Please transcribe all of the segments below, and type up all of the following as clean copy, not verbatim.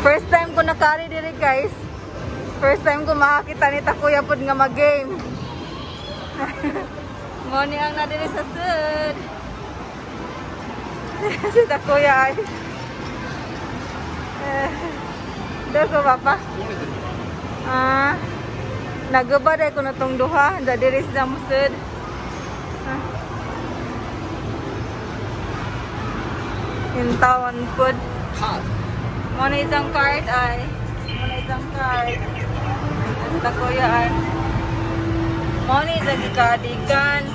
First time ko nakari diri, guys. First time ko makakita ni Takuya pod nga mag-game. Mo ni ang na diri sa sud. Si Takuya ay. Dako papa. Ah. Naguba dai ko na tong duha, da diri sa musud. Ah. Hintawan pod. Mo na isang card ay. Mo na isang card. Ang Takuya ay. Mo na isang gikadikan.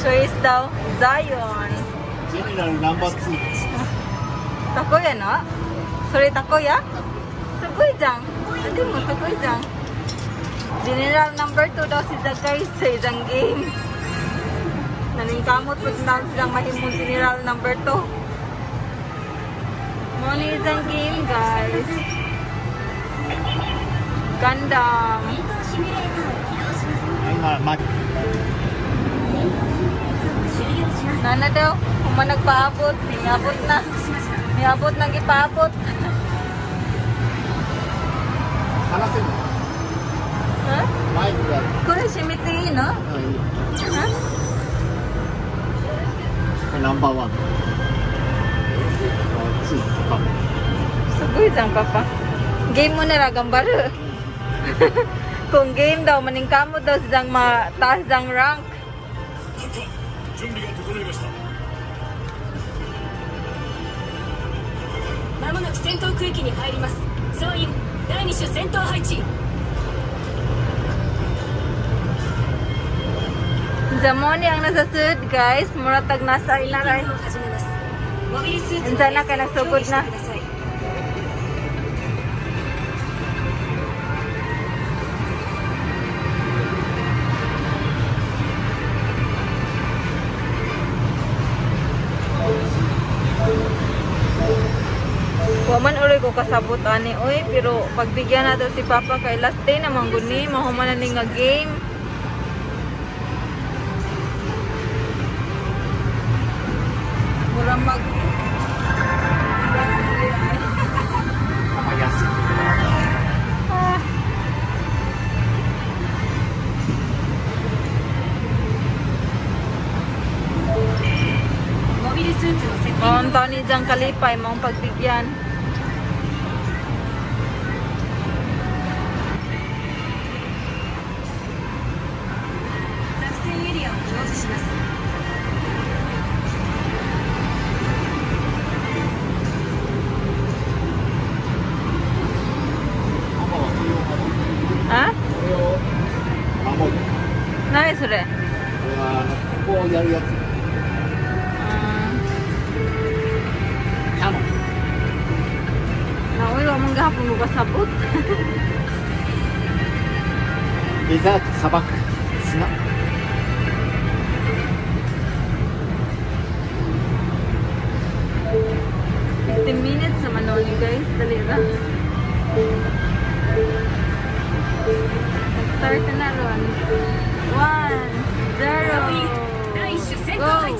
Choice daw. Zion. General number 2. Takuya no? Sorry, Takuya? Sugoi jang. Adi mo, sugoi jang. General number 2 daw si Zagay sa isang game. Naningkamot po na silang mahimong general number 2. Mo ni isang game, guys. Gundam. Nana daw, kung man nagpaabot, miabot na. Miabot na gipaabot. Ha? Kore shimete no? Ha? Number 1. 2. Sugoi jang papa. Game mo na ra gambaru. Kung game daw maningkamot daw siyang mataas ang rank. Zamoni ang nasa sud, guys. Muratag nasa inaray. Unsa na kay nasugod na. Wa man uloy ko kasabot ani oy, pero pagbigyan nato si Papa kay last day na man gud ni, mahuman na ni nga game. Mura mag Maong taon ni Jang kalipay, maong pagbigyan. Ha? 何それ？ここをやるやつ。 Na uy, wa man gahapon mo kasabot. デザート、砂漠、砂。 15 minutes naman noon, guys. Dali ra. Start na ron. 1, 0, go!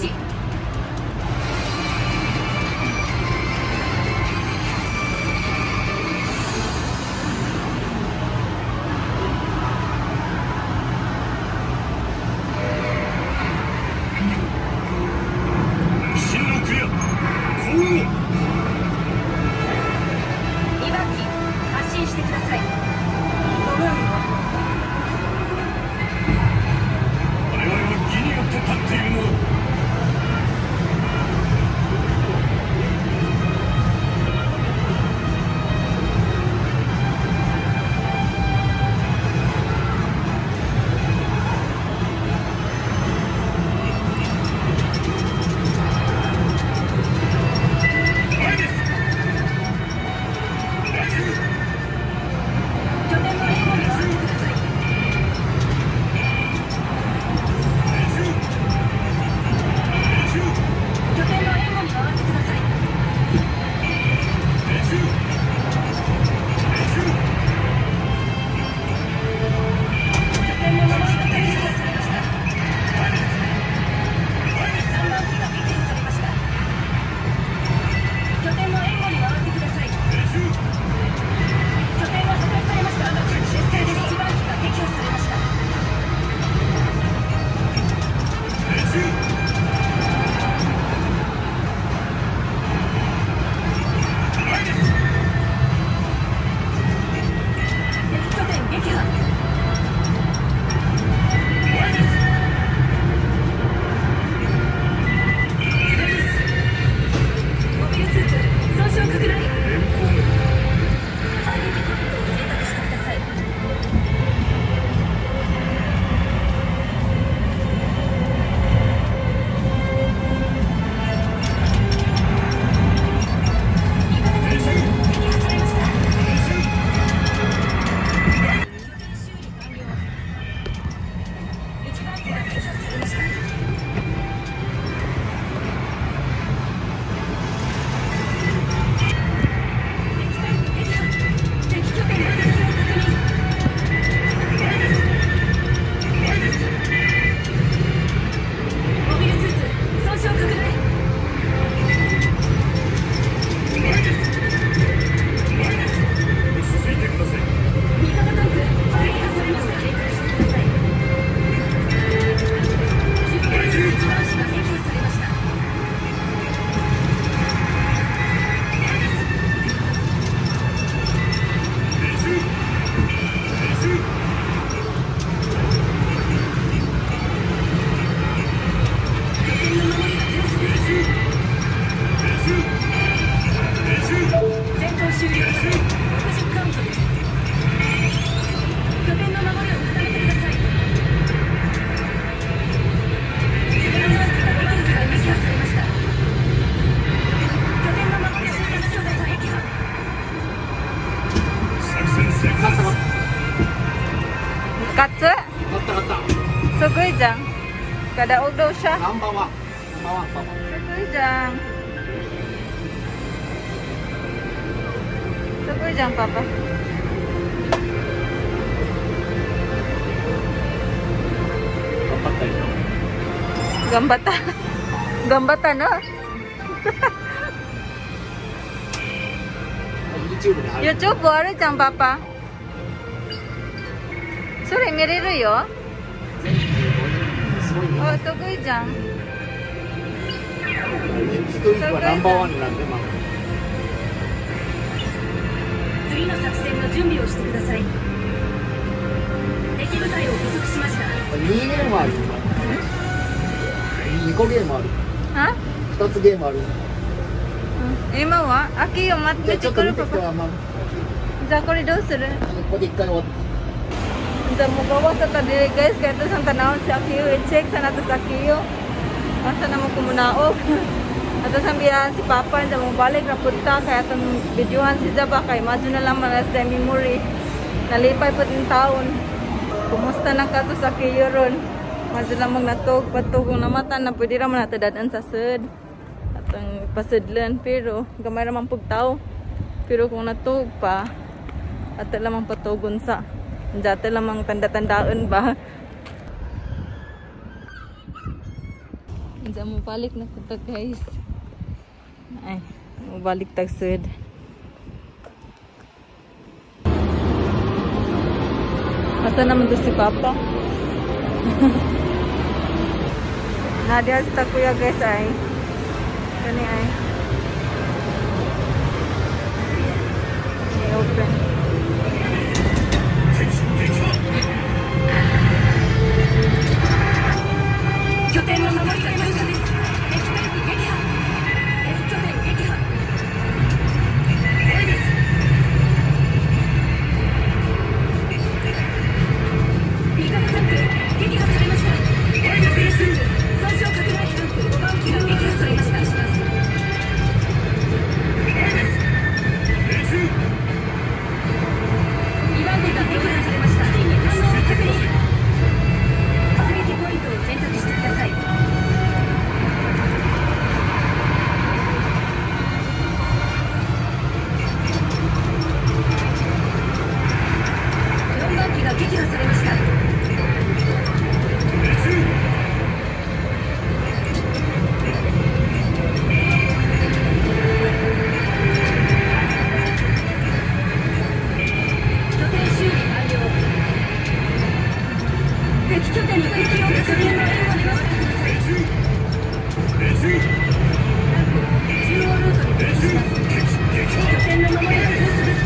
siya. ナンバーワン。ナンバーワンパパ。すごいじゃん。すごいじゃん、パパ。頑張ったでしょ。頑張った。頑張ったな。 YouTube で入る。 YouTube あるじゃん、パパ。それ見れるよ。すごいね。あ、すごいじゃん。ネクストウィークはナンバーワンになるね、ママ。次の作戦の準備をしてください。敵部隊を捕捉しました。 2ゲームある。2個ゲームある。あ 2つゲームある。今は秋を待ってじゃあちょってくるパパ。と見てきてわ、ママ。じゃあこれどうする？ここで一回終わって。 Unsa mo gawas sa ta diri guys, kaya ito sang tanawon si Akiyo, i-check sa nato sa Akiyo. Asa na mo kumunaog. Ato sang biyahan si Papa, unsa mo balik ra pud ta kaya atong videohan si Jaba kay madyo na lang man sa memory. Nalipay pud ning taon. Kumusta na ka to sa Akiyo ron? Madyo lang magnatog, patugong namata na pwede ra man nato dad-an sa sud. Atong pasidlan pero gamay ra man pug tawo. Pero kung natug pa ato lamang patugon sa dati lamang tanda-tandaan ba? Diyan mo balik na kuta guys. Ay, mo balik tagsud. Asa naman to si Papa? Nadia sa kuya guys ay. Kani ay. I-open. 拠点の守りされました。敵タンク撃破。敵拠点撃破。エルビス。味方タンク撃破されました。エルビス。損傷拡大。タンク5番機が撃破されました。エルビス。2番機が撃破されました。付近に反応を確認。出撃ポイントを選択してください。4番機が撃破されました。拠点修理完了。敵拠点の敵を確認。中央ルートに設置します。拠点の守りは急須です。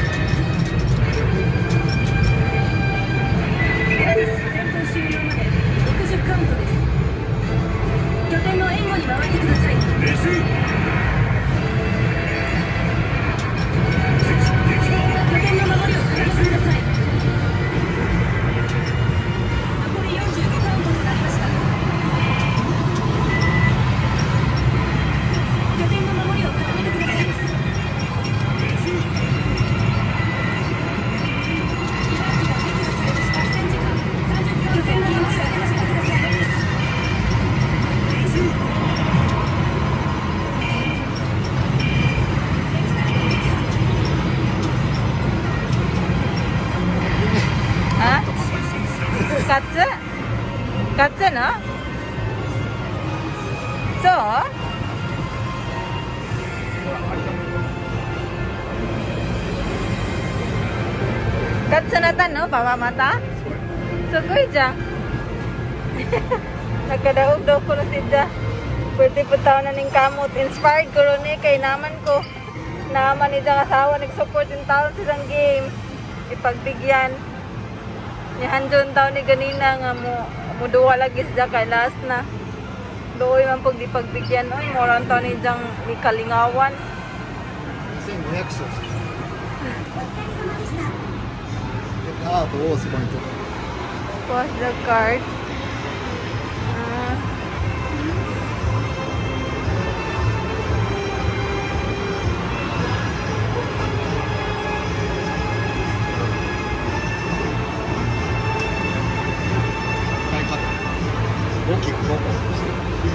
戦闘終了まで60カウントです。拠点の援護に回ってください。拠点の守りを固めてください。残り45カウントとなりました。拠点の守りを固めてください。2番機が撃破されました。作戦時間30拠点の守りを固めてください。敵タンク撃破。 Ha? 勝つ勝つのそう。ほら、ありがとう。勝つなたのパパまたすごいじゃん。Nagkadaog daw ko na si Ja. Pwede po tao na ning kamot. Inspired ko ron eh. Kay naman ko. Naman ni Ja kasawa. Nag-support yung taon sa isang game. Ipagbigyan. Ni Hanjon tao ni ganina nga mo muduwa lagi si Ja kay last na. Doy man pag di pagbigyan. Oy, moran tao ni Jang ni kalingawan. 2500勝してる。で、カードをそこに取る。 Pause the card. Ah. 一回勝った。5機5個してる。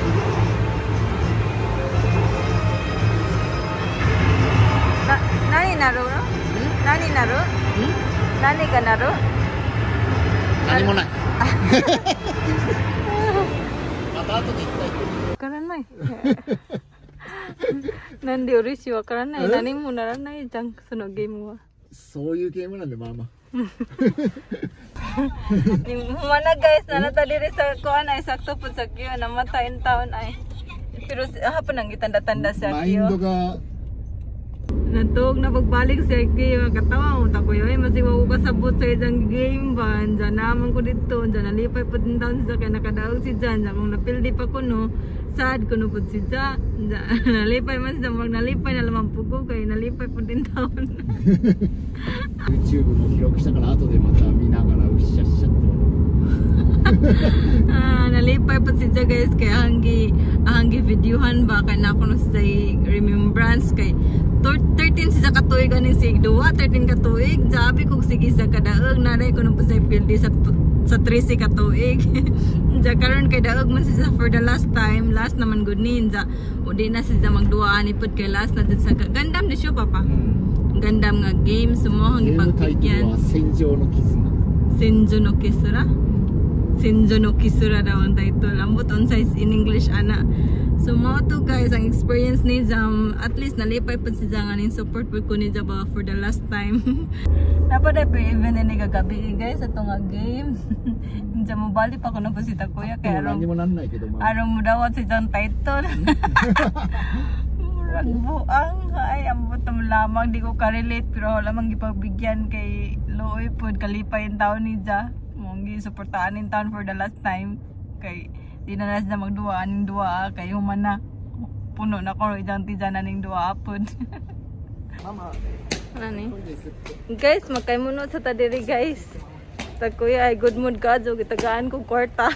何が鳴る？何もない。また後で行きたい。わからない。なんで嬉しいわからない。何もならないじゃん、そのゲームは。そういうゲームなんで、まあまあ。 Human na guys, naa na ta diri sa kuan ay sakto pud sa queue namatay in town ay. Pero hapon ang gitanda-tanda sa マインド queue. が Natog na pagbalik sa queue, katawa mo ta kuya ay masig wa ko kasabot sa isang game ba. Diyan naman ko dito, diyan nalipay pud in town siya kay nakadaog si Jan, diyan kung napildi pa ko no. Sad ko no pud si Ja. Diyan, nalipay man siya, mag nalipay na lamang pud ko kay nalipay pud in town. YouTube も記録したから、後でまた見ながらうっしゃっしゃって Ah, nalipay po si Ja guys kay ahang gi videohan ba kay na ako no sa remembrance kay 13 siya katuig aning sig duwa 13 katuig jabi kog sige sa kadaog naray ko nung po sa pildi sa 13 katuig. Ja karon kay daog man siya for the last time, last naman gud ni ja o di na siya magduwa ani pud kay last na jud sa Gundam di siya papa Gundam nga game so mo ang ゲームタイトル ipagbigyan. は戦場の絆。 Senjo no Kisura. Senjo no Kisura daw ang title. Ambot unsay in English ana. So mao to guys ang experience ni Jam. At least nalipay pa si Jam aning support po ko ni Jam ba for the last time. Dapat ay pa-event ni kagabi guys ato nga game. Diyan mo bali pa ko na po si Takuya で kay も何 aron にもなんないけどまあ aron mo dawat si Jam title. Murag buang ay ambot naman lamang di ko ka-relate pero wala man gipagbigyan kay luoy pod kalipay ang taon ni Ja. Mong gi-suportahan in town for the last time kay di na na siya magduwa aning duwa kay human na puno na ko ijang tija na ning duwa pod. ママ Ano ni? トイレ行くって Guys, magkaimuno sa ta diri guys. Tag kuya ay good mood ka, gitagaan ko kwarta.